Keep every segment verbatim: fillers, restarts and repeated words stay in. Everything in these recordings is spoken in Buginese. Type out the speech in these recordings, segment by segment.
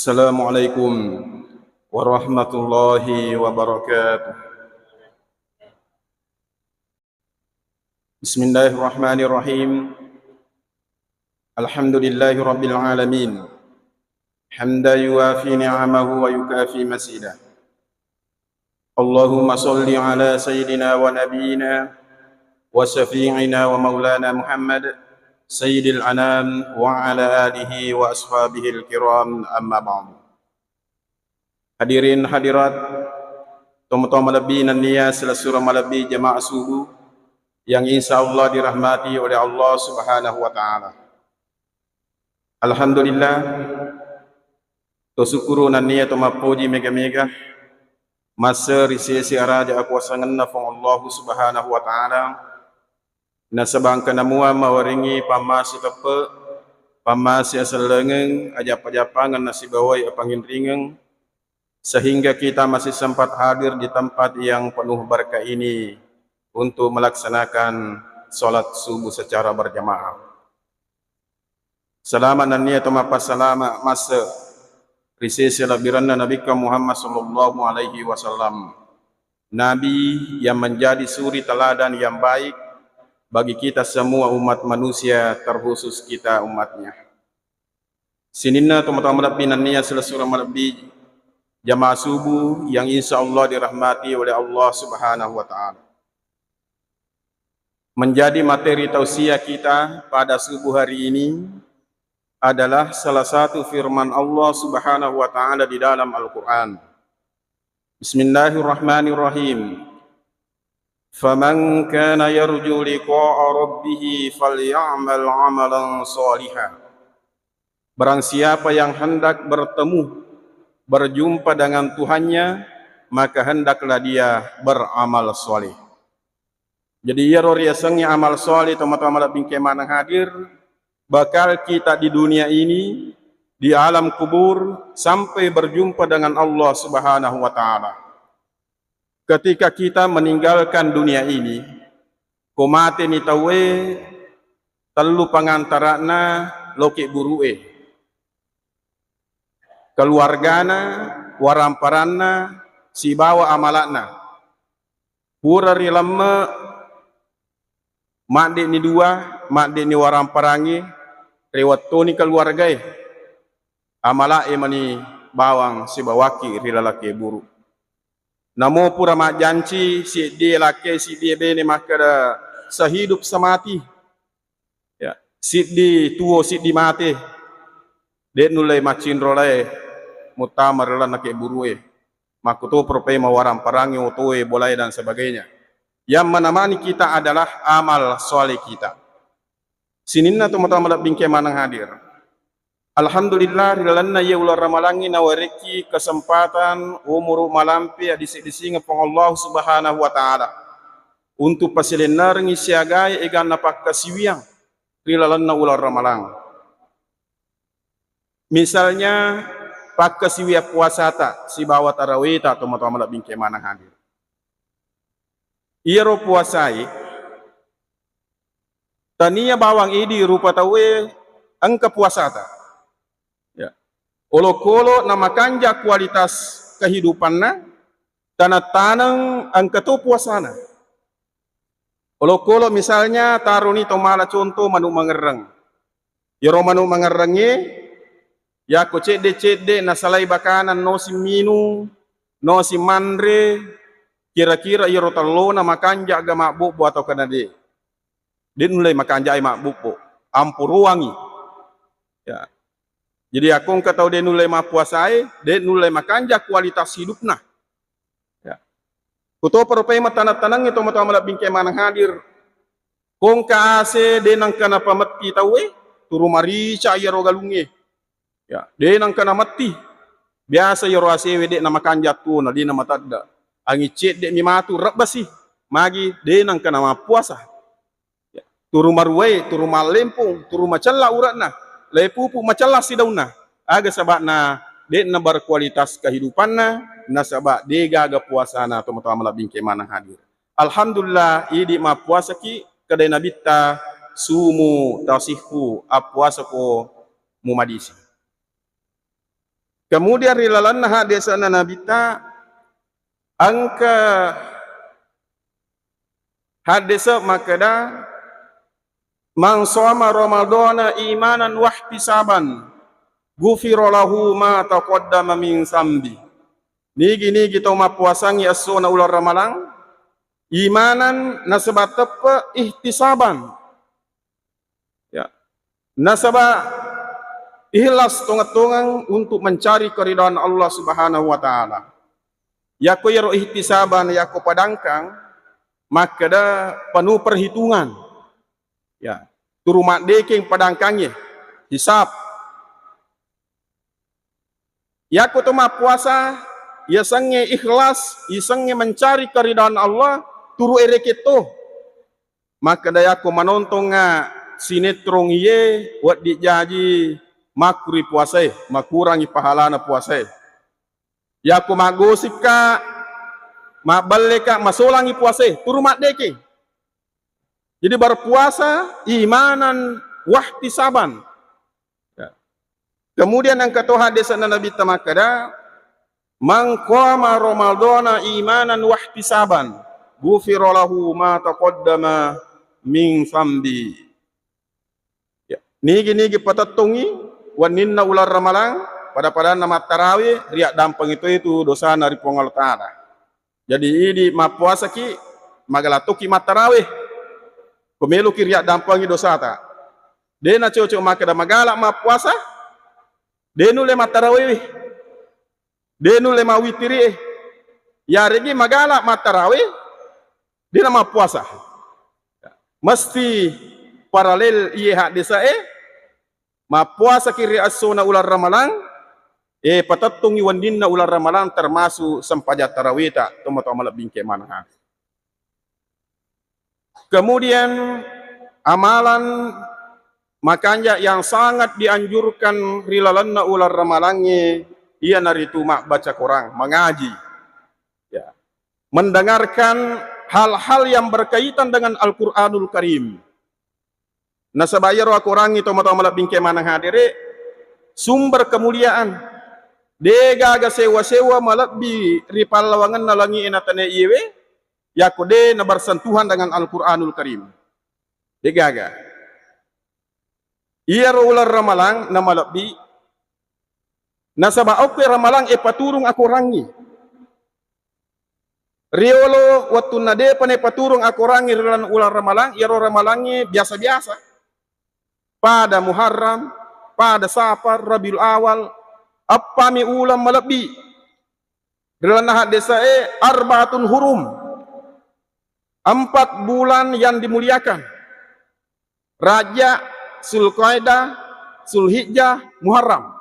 Assalamualaikum warahmatullahi wabarakatuh. Bismillahirrahmanirrahim. Alhamdulillahi rabbil alamin. Hamdan yuwafi ni'amahu wa yukafi mazidah. Allahumma salli ala sayyidina wa nabiyyina wa syafi'ina wa maulana Muhammad sayyidil anam wa ala alihi wa ashabihil kiram, amma ba'du. Hadirin hadirat, tomatoa malebbi nennia silessureng malebbi jamaah subuh yang insya Allah dirahmati oleh Allah Subhanahu wa Ta'ala. Alhamdulillah, to sukkuru nennia to mappoji mega-mega, masse ri sese araja akuasangenna Puang Allahu Subhanahu wa Ta'ala, nasaba engka namua mawerengngi pammase teppe, pammase asellengeng, ajappa-jappangeng nasibawai apanginringeng, sehingga kita masih sempat hadir di tempat yang penuh berkah ini untuk melaksanakan salat subuh secara berjamaah. Salama nennia to mappassalama masse ri sese labbiranna Nabikka Muhammad sallallahu alaihi wasallam. Nabi yang menjadi suri teladan yang baik bagi kita semua umat manusia, terkhusus kita umatnya. Sininna tomatoa malebbi nennia silessureng malebbi jamaah subuh yang insya Allah dirahmati oleh Allah Subhanahu wa Ta'ala. Menjadi materi tausiah kita pada subuh hari ini adalah salah satu firman Allah Subhanahu wa Ta'ala di dalam Al-Quran. Bismillahirrahmanirrahim. Faman kana yarju liqa'a rabbih falyamal amalan salihan. Barang siapa yang hendak bertemu, berjumpa dengan Tuhannya, maka hendaklah dia beramal soleh. Jadi, iyaro riasengnge amal soleh, tomatoa malebbi engka maneng hadir, bakal kita di dunia ini, di alam kubur, sampai berjumpa dengan Allah Subhanahu wa Ta'ala. Ketika kita meninggalkan dunia ini, ko mateni tauwe, tellu pangantara'na loke buru'e. Keluargana, waramparanna, sibawa amala'na. Pura rilemme, madde'ni dua, madde'ni waramparangnge, rewettoni keluargae. Amala'e mani bawang sibawaki ri laleng kuburu. Namo pura majjanci, siddie lakke, siddie bene makkeda, sehidup semati. Ya, siddi tuo, siddi mate. De' nulle maccinro lae muttama ri lalenna kuburu e. Makkutoparo paimeng waramparangnge, otoe, bolae, dan sebagainya. Yang menemani kita adalah amal soleh kita. Sininna tomatoa malebbi engka maneng hadir. Alhamdulillah, ri lalenna iye uleng ramalangnge nawerekki kesempatan, umuru malampe, addising-disingeng Puang Allah Subhanahu wa Ta'ala untuk pasilennerengngi siagae eganna pakkasiwiang ri lalenna uleng ramalang. Misalnya, pakkasiwiang puasata sibawa taraweta, tomatoa malebbi engka maneng hadir. Iyaro puasae, tania bawang idi rupa tauwe engka puasata. Ya. Olokolo namakanja kualitas kehidupanna, taneng-taneng engka to puasana. Olokolo misalnya taroni to mala contoh manu mangerreng. Iyaro manu mangerrengnge, yakko cedde-cedde nasalai bakanang, nosi minung, nosi manre, kira-kira iyaro tellona makanja ga mabbobbo atau kana de'? De' nulle makanja e mabbobbo, ampuruangngi. Ya. Jadi, yakko engka tau de' nulle mappuasae, de' nulle makanja kualitas hidupna. Ya. Kutoparo paimeng taneng-tanengnge tomatoa malebbi engka maneng hadir. Ko engka ase de' nengka napametti tauwe, turu marica iyaro galungnge. Ya, de' nengka nametti. Biasa iyaro asewe de' namakanja tuona, de' namatedde. Angi cedde' mi matu rebbasi. Magi de' nengka namappuasa. Ya, turu maruwae, turu mallempung, turu macella ure'na, lepupu macella sidaunna. Aga saba'na? De'na berkualitas kehidupanna, nasaba de'gaga puasana, tomatoa malebbi engka maneng hadir. Alhamdulillah, idi mappuasaki, kedai Nabitta, sumu tasihhu, appuasako mumadisi. Kemudian ri lalenna haddese'na Nabitta, engka haddese' makkeda, "Man shoma Ramadhana imanan wahtisaban, ghufira lahu ma taqaddama min zambi." Nigi-nigi tau mappuasangngi essona uleng Ramalang, imanan nasaba teppe' ihtisaban. Ya. Nasaba ikhlas tongeng-tongeng untuk mencari keridhaan Allah Subhanahu wa Ta'ala. Yakko iyaro ihtisaban, yakko padangkang, makkeda penuh perhitungan. Ya, turu maddekeng padangkangnge, hisab. Yakko to mappuasa, yasengnge ikhlas, yasengnge mencari keridhaan Allah, turu ereketto. Makkeda yakko manontongnga sinetron iye, wedding jaji makkuri puasae, makurangi pahalana puasae. Yakko maggosikka, mabbelleka, masolangi puasae, turu maddekeng. Jadi berpuasa imanan wahtisaban. Ya. Kemudian engka to haddese'na Nabitta makkeda, "Man qama Ramadhana imanan wahtisaban, ghufira lahu ma taqaddama min zambi." Ya. Nigi-nigi patettongngi wenninna uleng Ramalang, pada-padanna mattarawe, riaddampengi to itu dosana ri Puang Allah Ta'ala. Jadi idi mappuasaki, magala tokki mattarawe. Ko meloki riaddampengi dosata. De' nacocok makkeda magala mappuasa, de' nulle mattarawewe. De' nulle mawitiri e. Yareggi magala mattarawe, de' namappuasa. Mesti paralel iye haddese' e, mappuasaki ri essona uleng Ramalang, e, patettongngi wenninna uleng Ramalang, termasuk sempajang taraweta, tomatoa malebbi engkae maneng hati. Kemudian amalan makanja yang sangat dianjurkan ri lalenna uleng Ramalangnge iyanaritu mabbaca Quran, mengaji. Ya. Mendengarkan hal-hal yang berkaitan dengan Al-Quranul Karim. Nasaba iyaro akorangngi tomatoa malebbi engkae maneng hadere, sumber kemuliaan. De' gaga sewa-sewa malebbi ri pallawangenna langi'e na tanae iyewe, yakko de' nabersentuhan dengan Al-Quranul Karim. De' gaga. Iyaro uleng Ramalang namalebbi, nasaba okko Ramalang e paturung akorangngi. Riolo wettunna de'pa napaturung akorangngi ri lalenna uleng Ramalang, iyaro Ramalangnge biasa-biasa. Pada Muharram, pada Safar, Rabiul Awal, eppami uleng malebbi. Ri lalenna haddese' e, "Arbaatun hurum." Empat bulan yang dimuliakan. Rajab, Zulkaidah, Zulhijjah, Muharram.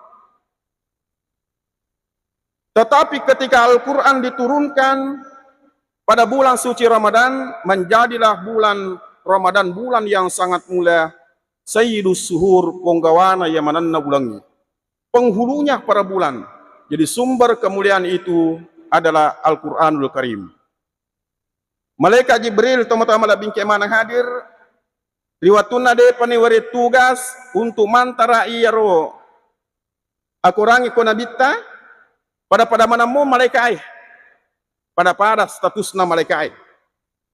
Tetapi ketika Al-Quran diturunkan pada bulan suci Ramadan, menjadilah bulan Ramadan bulan yang sangat mulia, Sayyidus Suhur, ponggawana iya manenna ulengnge, penghulunya para bulan. Jadi sumber kemuliaan itu adalah Al-Quranul Karim. Malaikat Jibril, tomatoa malebbi engkae maneng hadir, ri wettunna de'pa nawereng tugas untuk mantara iyaro akorangngi ko Nabitta, pada-pada maneng mo malaika'e. Pada-pada statusna malaika'e.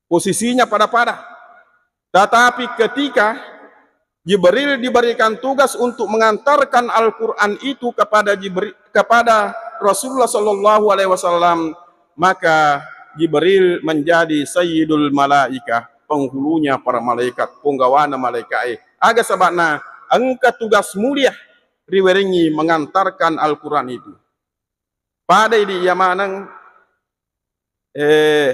Posisinya pada-pada. Tetapi ketika Jibril diberikan tugas untuk mengantarkan Al-Quran itu kepada Jibri-, kepada Rasulullah sallallahu alaihi wasallam, maka Jibril menjadi sayyidul malaikah, penghulunya para malaikat, ponggawana malaika'e. Aga saba'na? Engka tugas mulia riwerengngi mengantarkan Al-Quran itu. Pada idi iya maneng, eh,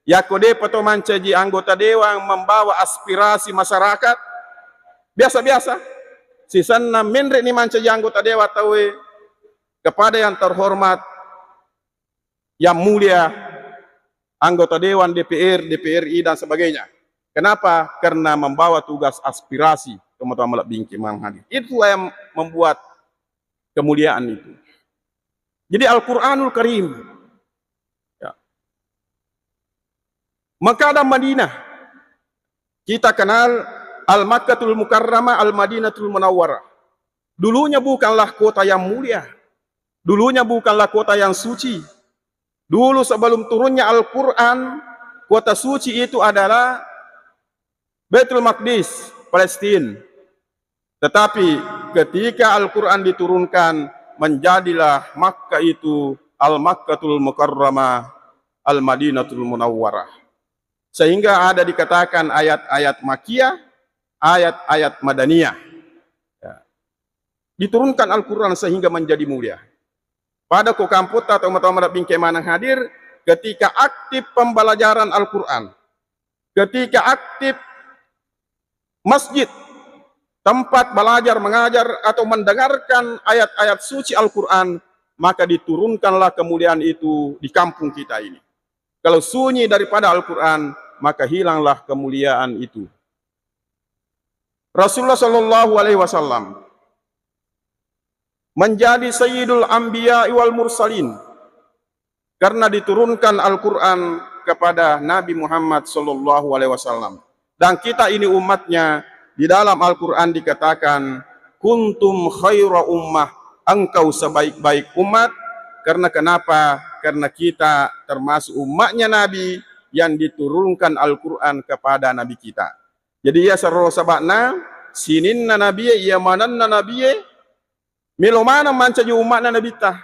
yakko de'pa to mancaji anggota dewan membawa aspirasi masyarakat, biasa-biasa. Sisenna menre'ni mancaji anggota dewan tauwe kepada yang terhormat, yang mulia, anggota dewan D P R, D P R I dan sebagainya. Kenapa? Karena membawa tugas aspirasi, tomatoa malebbi engkae maneng hadir. Itu yang membuat kemuliaan itu. Jadi Al-Quranul Karim. Ya. Makkada Madinah, kita kenal Al-Makkatul Mukarramah, Al-Madinatul Munawwarah. Dulunya bukanlah kota yang mulia. Dulunya bukanlah kota yang suci. Dulu sebelum turunnya Al-Quran, kota suci itu adalah Baitul Maqdis, Palestina. Tetapi ketika Al-Quran diturunkan, menjadilah Makkah itu Al-Makkatul Mukarramah, Al-Madinatul Munawwarah. Sehingga ada dikatakan ayat-ayat Makkiyah, ayat-ayat Madaniyah. Ya. Diturunkan Al-Quran sehingga menjadi mulia. Pada ko kamputta, tomatoa malebbi engka maneng hadir, ketika aktif pembelajaran Al-Quran, ketika aktif masjid, tempat belajar mengajar atau mendengarkan ayat-ayat suci Al-Quran, maka diturunkanlah kemuliaan itu di kampung kita ini. Kalau sunyi daripada Al-Quran, maka hilanglah kemuliaan itu. Rasulullah Shallallahu Alaihi Wasallam menjadi Sayyidul Anbiya wal Mursalin karena diturunkan Al-Quran kepada Nabi Muhammad Shallallahu Alaihi Wasallam. Dan kita ini umatnya, di dalam Al-Quran dikatakan, "Kuntum khaira ummah," engkau sebaik-baik umat. Karena kenapa? Karena kita termasuk umatnya Nabi yang diturunkan Al-Quran kepada Nabi kita. Jadi iya sero saba'na, sininna Nabie, iya manenna Nabie, melo maneng mancaji umma'na Nabitta.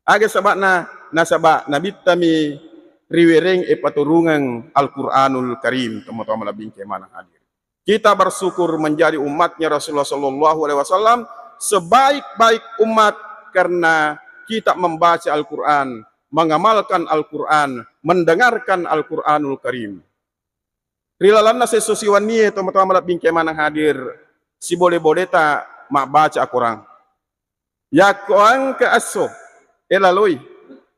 Aga saba'na? Nasaba Nabittami riwereng e paturungeng Al-Quranul Karim, tomatoa malebbi engka maneng hadir. Kita bersyukur menjadi umatnya Rasulullah Shallallahu Alaihi Wasallam, sebaik-baik umat karena kita membaca Al-Quran, mengamalkan Al-Quran, mendengarkan Al-Quranul Karim. Ri lalenna sesso siwennie, tomatoa malebbi engka maneng hadir, sibole-boleta mabbaca akorang. Yakko engka esso elaloi,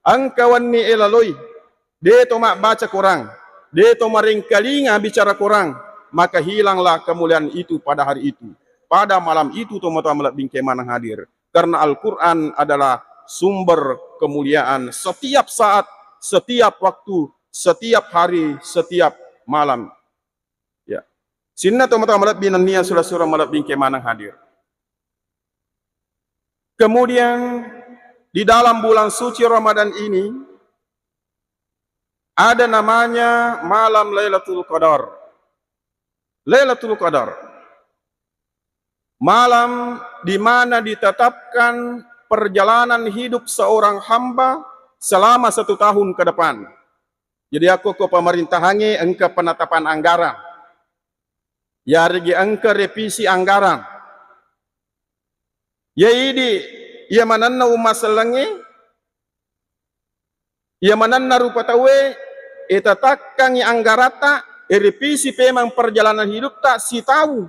engka wenni elaloi, de to mabbaca korang, de to marengkalinga bicara korang, maka hilanglah kemuliaan itu pada hari itu, pada malam itu, tomatoa malebbi engka maneng hadir. Karena Al-Quran adalah sumber kemuliaan setiap saat, setiap waktu, setiap hari, setiap malam. Ya. Sininna tomatoa malebbi nennia sura-sura malebbi engka maneng hadir. Kemudian di dalam bulan suci Ramadan ini ada namanya malam Lailatul Qadar. Lailatul Qadar. Malam di mana ditetapkan perjalanan hidup seorang hamba selama satu tahun ke depan. Jadi, akko ko pemerintahangnge engka penetapan anggaran, yaregi engka revisi anggaran. Iya idi, iya manenna umma sellengnge, iya manenna rupa tauwe, etatakkangi anggaratta, erevisi pemeng perjalanan hidupta sitau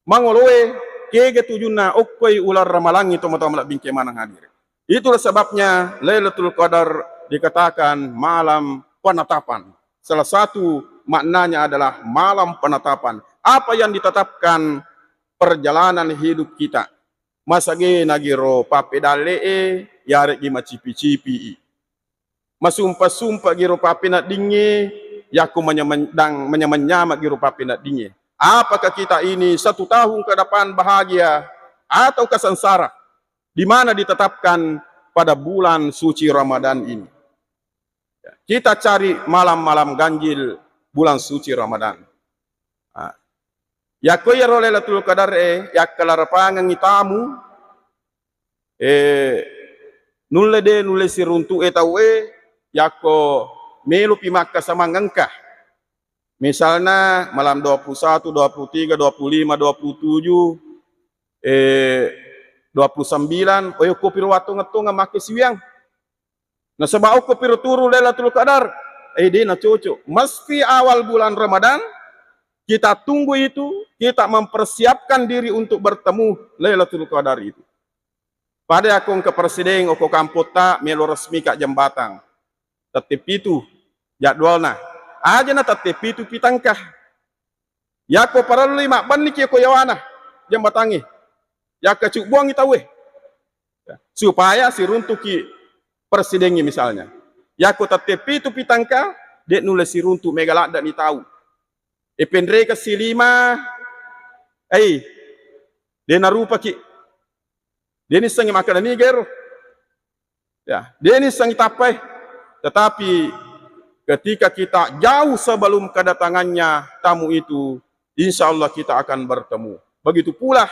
mangoloe, kega tujunna okkoi uleng ramalangngi, tomatoa malebbi engka maneng hadir. Itulah sebabnya Lailatul Qadar dikatakan malam penetapan. Salah satu maknanya adalah malam penetapan. Apa yang ditetapkan perjalanan hidup kita. Masagena giro pappedalle'e, yareggi macipi-cipi'i. Masumpa-sumpa giro pappeneddingnge, yakko manyameng-, dang manyameng-nyameng giro pappeneddingnge. Apakah kita ini satu tahun ke depan bahagia ataukah sengsara? Di mana ditetapkan pada bulan suci Ramadan ini? Kita cari malam-malam ganjil bulan suci Ramadan. Ah. Yakko iyaro Lailatul Qadar e, yakkalarapangengngi tamu, eh, nulle de, nulle siruntu'e tauwe, yakko melopi makkasamang engka. Misalna, malam dua puluh satu, dua puluh tiga, dua puluh lima, dua puluh tujuh, eh, dua puluh sembilan, oyo kopiro wattu ngettonga makke siwiang. Nasaba okko piro turu Lailatul Qadar, eh, de nacocok. Mesti awal bulan Ramadan, kita tunggu itu, kita mempersiapkan diri untuk bertemu Lailatul Qadar itu. Pada yakko engka presiden okko kampotta melo resmika jembatang. Tette pitu jadwalna. Aja na tette pitu pitangka. Yakko parellui mabbenniki ko yawana jembatangnge, yakkacubbuangngi tauwe, supaya siruntuki presidengnge misalnya. Yakko tette pitu pitangka, de nulle siruntu, mega ladde'ni tau. E penrekeng silima, ei, de narupaki. De nissengngi makkeda niga ero. Ya, de' nissengngi tappai. Tetapi ketika kita jauh sebelum kedatangannya tamu itu, insya Allah kita akan bertemu. Begitu pula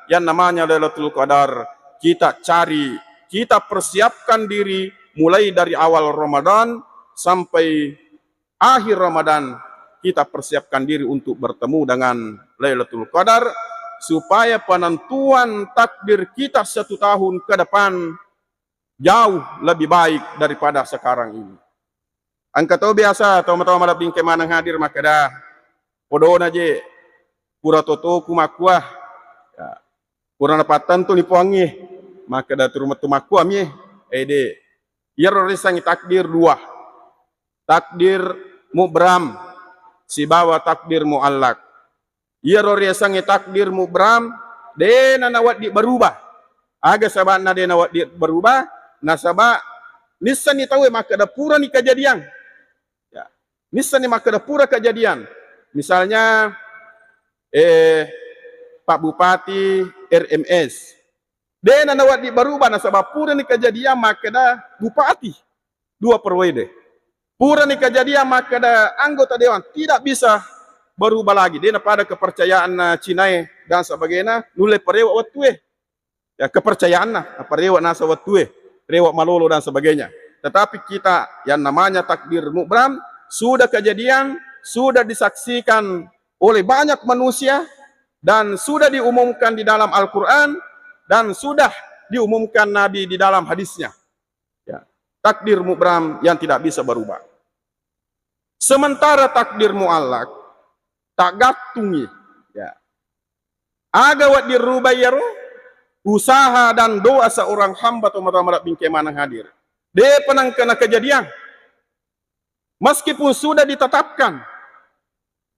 yang namanya Lailatul Qadar, kita cari, kita persiapkan diri mulai dari awal Ramadan sampai akhir Ramadan, kita persiapkan diri untuk bertemu dengan Lailatul Qadar, supaya penentuan takdir kita satu tahun ke depan jauh lebih baik daripada sekarang ini. Engka to biasa tomatoa malebbi engka maneng hadir makkeda, "Podona je, pura totoku makkua, ya, pura napattentuni puangnge." Makkeda turu mettu makkua mie, ede. Iyaro riaseng takdir dua. Takdir mubram sibawa takdir muallak. Iyaro riasengnge takdir mubram, de' na nawedding berubah. Aga saba'na de' nawedding berubah? Nasaba' nissenni tauwe makkeda purani kejadian. Ya. Nissenni makkeda pura kejadian. Misalnya, eh, Pak Bupati R M S. De' na nawedding berubah nasaba' purani kejadian makkeda bupati dua periode. Purani kejadian makkeda anggota dewan tidak bisa berubah lagi. De' na pada kepercayaan Cinae dan sebagainya, nulle parewa wettue. Ya, kepercayaanna, apa rewa nasa wettue, rewa malolo dan sebagainya. Tetapi kita yang namanya takdir mubram sudah kejadian, sudah disaksikan oleh banyak manusia dan sudah diumumkan di dalam Al-Quran dan sudah diumumkan Nabi di dalam hadisnya. Ya. Takdir mubram yang tidak bisa berubah. Sementara takdir muallak, taggattungi. Ya. Aga wedding ruba iyaro? Usaha dan doa seorang hamba tomatoa malebbi engka maneng hadir. De'pa nengka nakejadian. Meskipun sudah ditetapkan,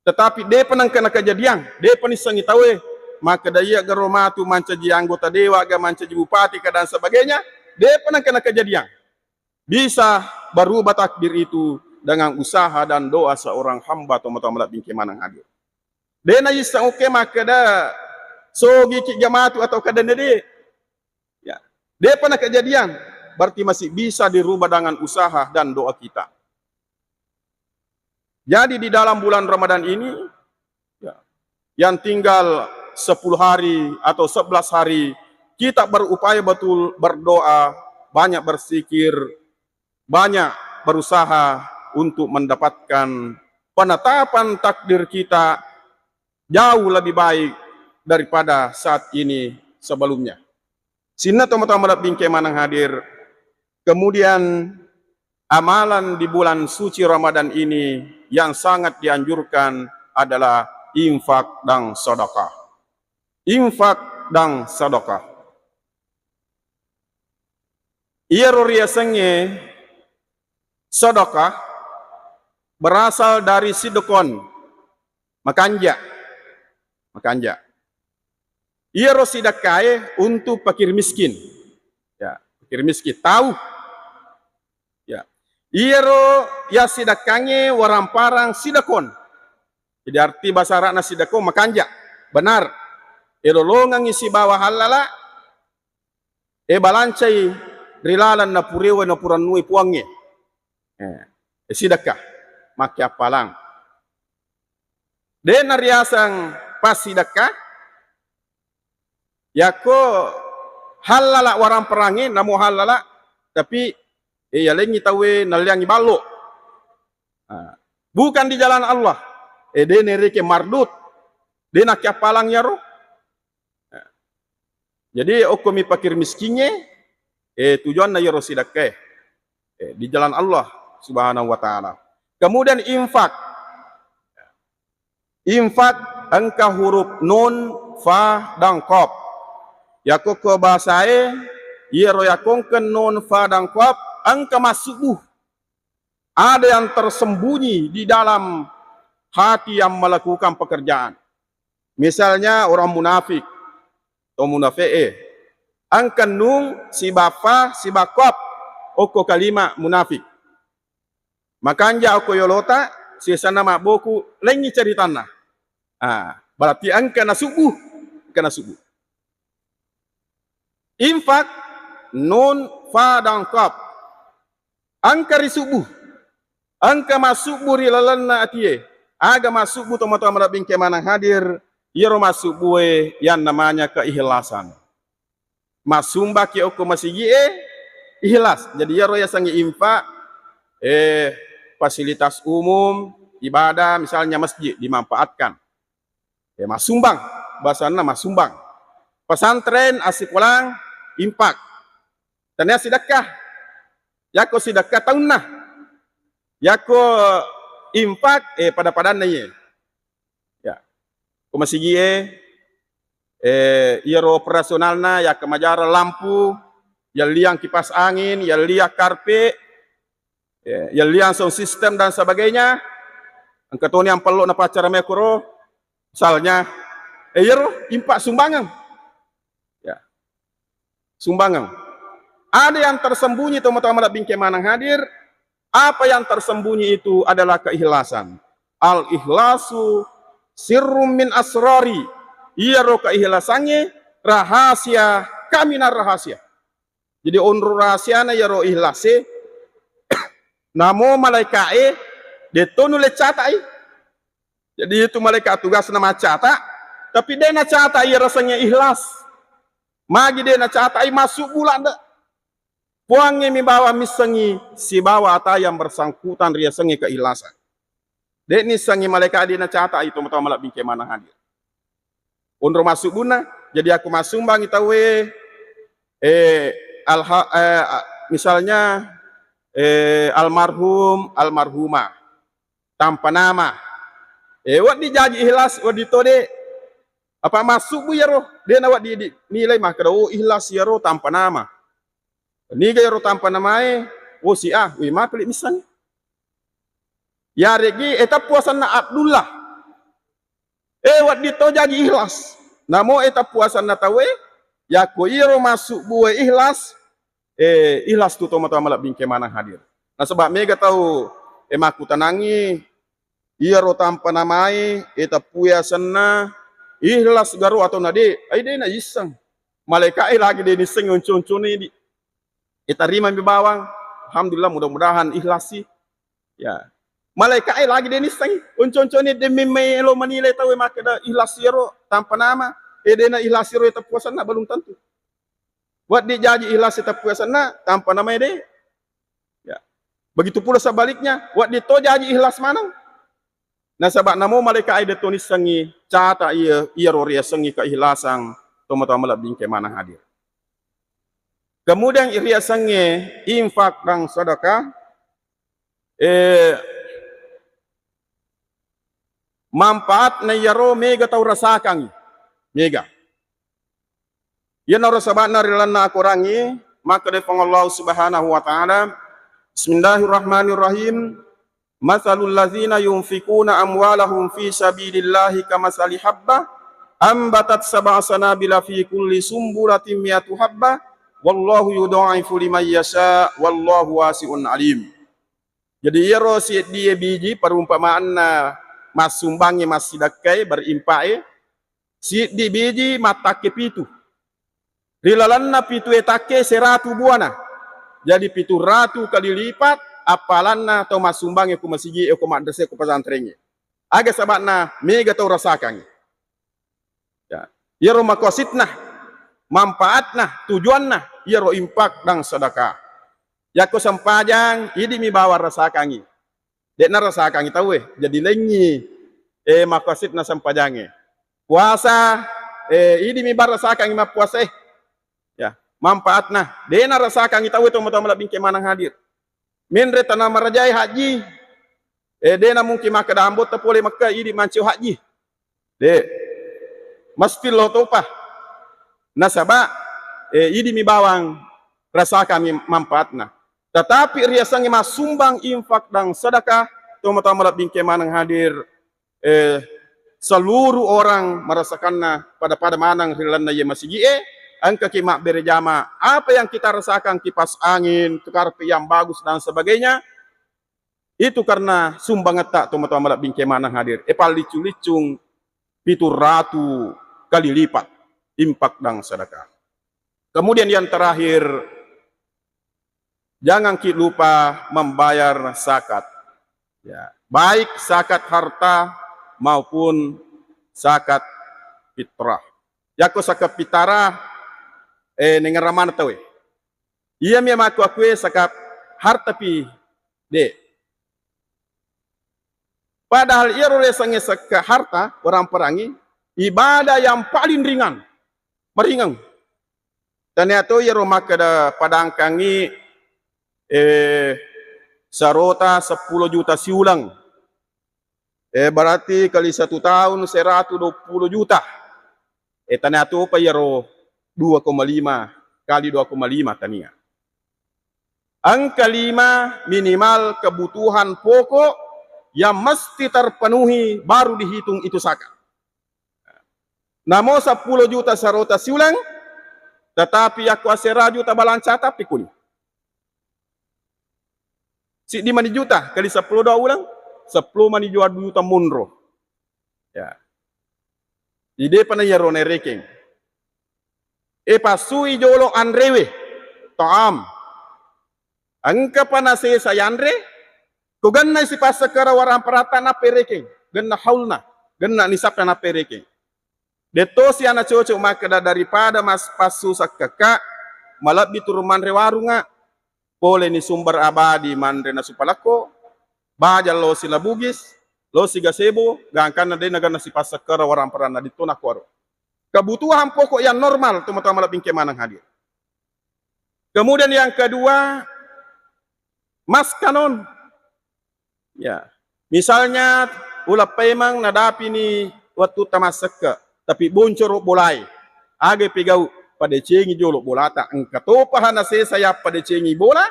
tetapi de'pa nengka nakejadian, de'pa nissengngi tauwe makkeda iya garo matu mancaji anggota dewan, ga mancaji bupati, ka dan sebagainya, de'pa nengka nakejadian. Bisa berubah takdir itu dengan usaha dan doa seorang hamba tomatoa malebbi engka maneng hadir. De' naisseng oke makkeda sogiki ga matu atau kada nede. Ya. De'pa nakejadian, berarti masih bisa dirubah dengan usaha dan doa kita. Jadi di dalam bulan Ramadan ini, ya, yang tinggal sepuluh hari atau sebelas hari, kita berupaya betul berdoa, banyak berzikir, banyak berusaha untuk mendapatkan penetapan takdir kita jauh lebih baik daripada saat ini sebelumnya. Sininna tomatoa malebbi engka maneng hadir. Kemudian amalan di bulan suci Ramadan ini yang sangat dianjurkan adalah infak dan sedekah. Infak dan sedekah. Iyaro riasengnge sedekah berasal dari sidqon, makanja. Makanja. Iyaro sidekkae untuk fakir miskin. Ya, fakir miskin. Tahu. Ya. Iyaro ya sidekkangnge waramparang sidqon. Jadi arti bahasa Arabna sidqon makanja. Benar. Elolongengngi sibawa hallala, e balancai ri laleng napurewe napurennui puangnge. Eh, e sidekka. Makkeappalang. De' nariaseng passidekka, yakko hallala waramparangnge, namo hallala, tapi, eh, yalengngi tauwe nalliangngi ballo. Ah, bukan di jalan Allah. Eh, de' nereke mardut. De' nakkiappalang yaro. Jadi okkomi fakir miskingnge, eh, tujuanna iyaro sidekkae, eh, di jalan Allah Subhanahu wa Ta'ala. Kemudian infak. Infak engka huruf nun, fa, dan qaf. Yakko ko bahasae, iyaro yakkongken nun, fa, dan qaf, engka massubbu. Ada yang tersembunyi di dalam hati yang melakukan pekerjaan. Misalnya orang munafik, atau munafik, eh. Engka nun, siba fa, siba qaf, okko kalima munafik. Makanja okko yolota, sisanna mabboku, lengngi caritanna. Ah, berarti engka nasubbu, engka nasubbu. Infak, Nun, fa, dan qaf. Engka ri subbu. Engka massubbu ri lalenna atie. Aga massubbu, tomatoa malebbi engkae maneng hadir, iyaro massubbue yang namanya keikhlasan. Massumbaki okko masigie, ikhlas. Jadi iyaro yasengnge infak, eh, fasilitas umum, ibadah, misalnya masjid dimanfaatkan. Eh, massumbang, bahasanna massumbang. Pesantren, assikolang, infak. Tania sidekka. Yakko sidekka taunna. Yakko infak, eh, pada-padanna iye. Ya. Ko masigie, eh, iyaro operasionalna, yakko majara lampu, yalliang kipas angin, yalliang karpet, eh, yalliang sound system dan sebagainya. Engka toni ampello na pacara mekoro, misalnya, eh, iyaro infak sumbangan. Ya. Sumbangan. Ada yang tersembunyi, tomatoa malebbi engkae maneng hadir. Apa yang tersembunyi itu adalah keikhlasan. Al-ikhlasu sirrum min asrari. Iyaro keikhlasangnge rahasia kaminang rahasia. Jadi onro rahasiana iyaro ikhlase, namo malaika'e, de' to nulle catai. Jadi itu malaikat tugasna maccata, tapi de' nacata iya rasengnge ikhlas. Magi de' nacatai, masubbu ladde. Puangnge mi bawang missengngi sibawa ata yang bersangkutan riasengnge keikhlasan. De' nissengngi malaika de' nacatai, tomatoa malebbi engkae maneng hadir. Onro massubbunna, jadi akko massumbangngi tauwe, eh, alha-, eh, a-, misalnya, eh, almarhum, almarhumah, tanpa nama. Eh, wedding jaji ikhlas, wedding to de'. Apa massubbu iyaro, de' nawedding dinilai makkeda, oh, ikhlas iyaro tanpa nama. Niga iyaro tanpa namae, oh, si A, wih, mapili missengngi. Yareggi, eh, teppu asenna Abdullah. Eh, wedding to jaji ikhlas. Namo, eh, teppu asenna tauwe, yakko iyaro massubbue ikhlas, eh, ikhlas tu tomatoa malebbi engkae maneng hadir. Nasaba mega tau, eh, makkutanangngi, iyaro tanpa namae, eh, teppue asenna, ikhlas garo atau na de', ai de' naisseng. Malaika e lagi de' nissengngi onco-oncone di. Eh, tarimami bawang, alhamdulillah, mudah-mudahan ikhlas si. Ya. Malaika e lagi de' nissengngi onco-oncone, de' memmelo manilai tauwe makkeda ikhlas iyaro tanpa nama, eh, de' na ikhlas iyaro, eh, teppu asenna, belum tentu. Wedding jaji ikhlas teppu asenna tanpa namae de'. Ya. Begitu pula sebaliknya, wedding to jaji ikhlas maneng. Nasaba namo malaika e de' to nissengngi cata iya, iyaro riasengngi keikhlasan tomatoa malebbi engkae maneng hadir. Kemudian riasengnge infak dan sedekah, eh, manfaatna iyaro mega tau rasakangngi. Mega. Iyanaro saba'na ri lalenna akorangnge, makkeda Puang Allah Subhanahu wa Ta'ala, Bismillahirrahmanirrahim. Matsalul ladzina yunfiquna amwalahum fi sabilillahi kamatsali habbah ambatat sab'a sanabila fi kulli sumbulatin mi'atu habbah wallahu yudha'ifu liman yasha wallahu wasi'un alim. Jadi iyaro seddie biji, perumpamaanna massumbangnge, massidekkae, berinfake, siddi biji mattakke pitu. Ri lalenna pitue takke seratu buana. Jadi pitu ratu kali lipat appalanna tau massumbangnge ko masigie, ko madrasah, ko pesantrengnge. Aga saba'na? Mega tau rasakangngi. Ya. Iyaro makositna, manfaatna, tujuanna, iyaro infak dan sedekah. Yakko sempajang, idi'mi bawang rasakangngi. De' narasakangngi tauwe, jadi laingngi, eh, makositna sempajangnge. Puasa, eh, idi'mi bawang rasakangngi mappuasa e. Ya, manfaatna. De' narasakangngi tauwe, tomatoa malebbi engkae maneng hadir. Menre tana marajae haji. Eh, de' namungkin makkeda ambotta pole Mekka idi' mancio haji. De'. Mesti lo topa. Nasaba, eh, idi'mi bawang rasakangngi manfaatna. Tetapi riasengnge massumbang, infak dan sedekah, tomatoa malebbi engkae maneng hadir, eh, seluruh orang merasakanna pada-pada maneng ri lalenna iye masigie, engkaki mabbere jama, apa yang kita rasakan, kipas angin, karpet yang bagus dan sebagainya, itu karena sumbangetta tomatoa malebbi engkae maneng hadir. E, pallicung-licung pitu ratu kali lipat infak dan sedekah. Kemudian yang terakhir, Jangan ki lupa membayar zakat. Ya, baik zakat harta maupun zakat fitrah. Yako zakat fitrah, eh, nengngerang maneng tauwe. Iya mi makku-akkue zakat harta pi de. Padahal iyaro riasengnge zakat harta, orang perangi, ibadah yang paling ringan. Maringeng. Tania to iyaro makkeda padangkangngi, eh, sarota seppulo juta siuleng. Eh, berarti kali satu tahun seratus dua puluh juta. Eh, tania topa iyaro dua koma lima kali dua koma lima tania. Engka lima minimal kebutuhan pokok yang mesti terpenuhi baru dihitung itu zakat. Namo seppulo juta sarota siuleng, tetapi yakko asera juta balancata, pekkuni? Siddi mani juta kali seppulo dua uleng, seppulo mani dua juta monro. Ya. Jadi depa na iyaro naerekeng. E passui jolo anrewe, ta'am. Engkapa nasesa yanre, ko gennai sipassekkara waramparatta nappa irekeng, genna haulna, genna nisabna nappa irekeng. Dettosi ana cocok makkeda daripada mas-, passu sekkekka, malebbi turung manre warungnga, pole ni sumber abadi manre nasu palekko, baja losi la Bugis, losi gasebo, gangkanna de nagenna sipassekkara waramparanna, dettona kuaro. Kebutuhan pokok yang normal, tomatoa malebbi engke maneng hadir. Kemudian yang kedua, maskanon. Ya. Misalnya, uleng paimeng nadapini wettutta massekke, tapi boncoro bolae. Aga pegau? Padecengi jolo bolata. Engka topa hana sesa yappadecengi bola,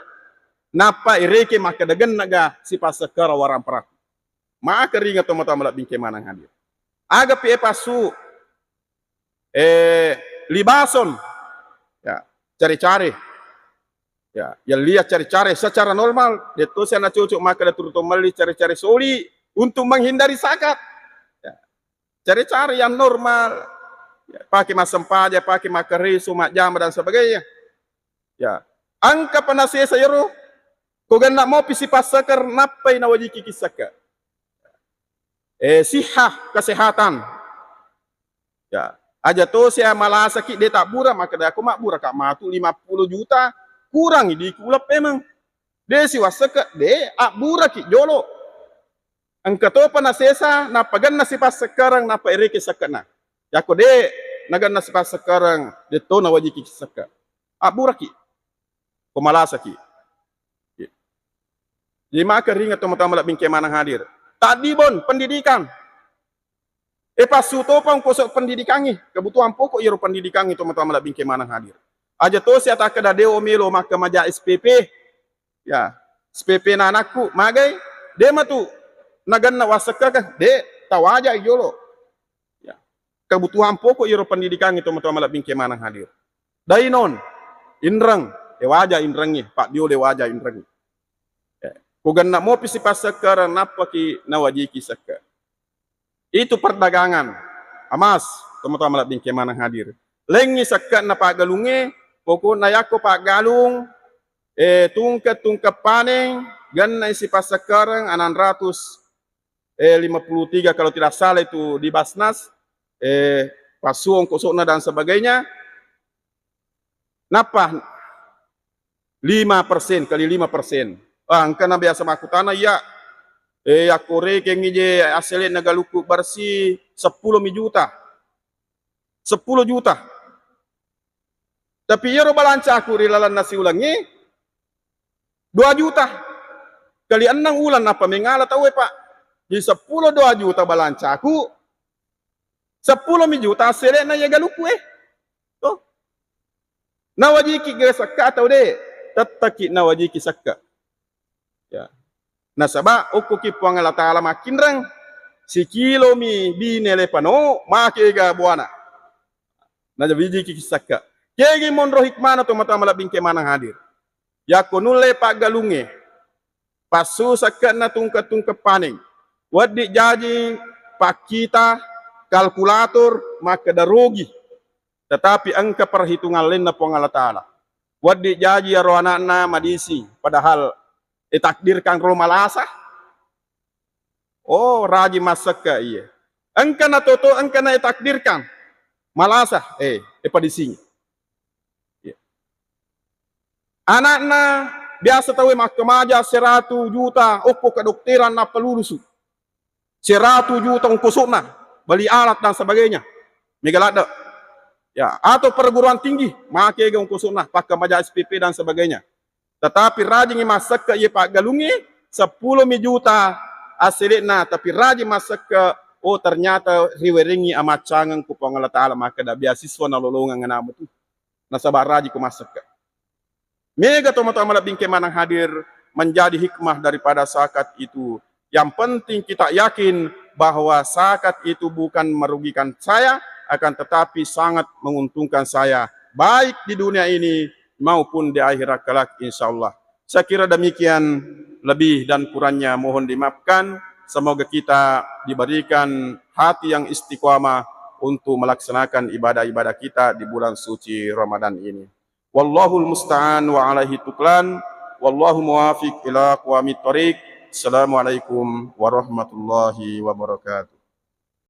nappa ireke makkeda gennaga sipassekkara waramparaku. Maka ringa tomatoa malebbi engke maneng hadir. Aga pi e passu, eh, libason. Ya, care-care. Ya, yellia care-care secara normal, dettosi ana cocok makkeda turu to melli care-care soli untuk menghindari zakat. Ya. Care-care yang normal. Ya, pake massempajang, pake makkareso, majjama dan sebagainya. Ya. Engkapa nasesa iyaro, ko genna mopi sipassekkara nappai nawajiki kissekke. Eh, sihah, kesehatan. Ya, aja tosi malasaki de tabbura, makkeda ko mabburaka matu lima puluh juta, kurangi di ku uleng paimeng. De siwassekke, de abburaki jolo. Engka topa nasesa, nappa genna sipassekkareng, nappa ireke sekkena. Yakko de nagenna sipassekkareng, detto nawajiki sekke. Abburaki. Ko malasaki. Jadi maka ringa tomatoa malebbi engke maneng hadir. Tadibon pendidikan. E passu topa ongkoso pendidikangnge, kebutuhan pokok iyaro pendidikangnge tomatoa malebbi engke maneng hadir. Aja tosi atakkeda de o melo makkamaja S P P. Ya, S P P na anakku, magai? De matu nagenna wassekkaka, de, tawaja jolo. Ya. Kebutuhan pokok iyaro pendidikangnge tomatoa malebbi engke maneng hadir. Dainon, inreng, e waja inrengnge, paddiolo e waja inrengnge. Ya. Ko genna mopi sipassekkareng nappaki nawajiki sekke. Itu perdagangan emas, tomatoa malebbi engke maneng hadir. Lengngi sekke'na paggalungnge, pokokna yakko paggalung, eh, tungke-tungke paneng, gennai sipassekkareng enam ratus, eh, lima puluh tiga kalau tidak salah itu di Basnas, eh, passu ongkoso'na dan sebagainya. Nappa lima persen kali lima persen. Ah, engkana biasa makkutana iya, eh, yakko rekengngi je assele'na galukku bersih seppulo mi juta. Seppulo juta. Tapi iyaro balancaku ri lalenna siulengnge dua juta. Kali enneng uleng nappa mengala tauwe, Pak. Di seppulo dua juta balancaku, seppulo mi juta assele'na iya galukku, eh. Toh. Nawajiki ga sekke atau de? Tettaki nawajiki sekke. Ya. Nasaba okkoki Puang Allah Taala makkinreng, sikilo mi bine le pano, makega buana. Najawijiki sekke. Kegi monro hikmana tomatoa malebbi engke maneng hadir. Yakko nulle paggalungnge, passu sekke'na tungke-tungke paneng, wedding jaji pakkita kalkulator makkeda rugi, tetapi engka perhitungan lainna Puang Allah Taala. Wedding jaji iyaro ana'na madising, padahal itakdirkan ro malasa. Oh, rajing massekke iye. Engka na toto, engka na itakdirkan malasa, eh, ipadisingi. Iya. Ana'na biasa tauwe makkamaja seratu juta okko kedokteran nappa lulusu. Seratu juta ongkosokna, beli alat dan sebagainya. Mega ladde. Ya, atau perguruan tinggi, makega ongkosokna, pakkamaja S P P dan sebagainya. Tetapi rajingi massekke iye paggalungnge, seppulo mi juta asele'na, tapi rajing massekke, oh, ternyata riwerengngi amaccangeng ku Puang Allah Ta'ala, makkeda beasiswa nalolongeng ana'mu tu. Nasaba rajing ko massekke. Mega tomatoa malebbi engke maneng hadir, menjadi hikmah daripada zakat itu. Yang penting kita yakin bahwa zakat itu bukan merugikan saya, akan tetapi sangat menguntungkan saya, baik di dunia ini maupun di akhirat kelak, insya Allah. Saya kira demikian, lebih dan kurangnya mohon dimaafkan. Semoga kita diberikan hati yang istiqamah untuk melaksanakan ibadah-ibadah kita di bulan suci Ramadan ini. Wallahul musta'an wa alaihi tuklan. Wallahu muwafiq ila aqwamit thariq. Assalamualaikum warahmatullahi wabarakatuh.